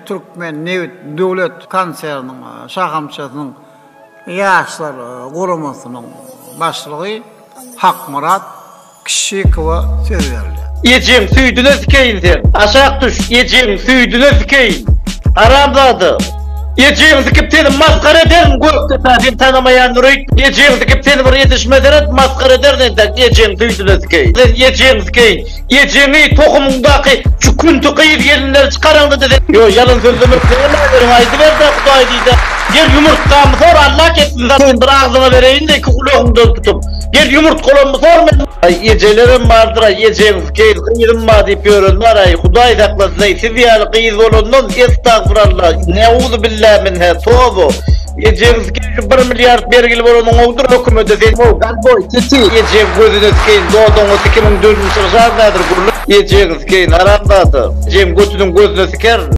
Türkmennebit döwlet konserniniň şahamçasynyň Ýaşlar guramasynyň başlygy Hakmyrat Kişşikowa söz berilýär. Ejeň süýdüne sikeýin sen. Aşak düş ejeň süýdüne sikeýin. Haramzada. Ejeňi sikip seni masgara ederin Gökdepe seni tanamaýandyr öýtme. Ejeňi sikip seni bir edişime seret masgara ederin entäk ejeň süýdüne sikeýin. Sen ejeňi sikeýin. Ejeňi tohumyňdaky şu künti gyz gelinleri çykaraňda-da sen. Ýo ýalan sözlemek näme beriň aýdyberdä hudaý diýdä. Gel ýumurtgamy sor Allah ketsin sen bir agzyňa bereýin-de iki gulagyňdan tutup. Gel ýumurtgalammy sor men. Aý ejelerem bardyr aý ejeň sikeýin gyzym bar diýip ýören bar aý hudaý saklasyn aý siz ýaly gyz bolandan estagfurallah neuzubillah minhä toba ejeň sikeýin şu bir milliard bergili bolanyň gowudyr hökümede sen Ow gadboý titi. Ejeň gözüne sikeýin dodagyňa sikimiň dölüni çyrşaryn häzir gürle ejeň sikeýin haramzada ejeň götüniň gözüne sikerin.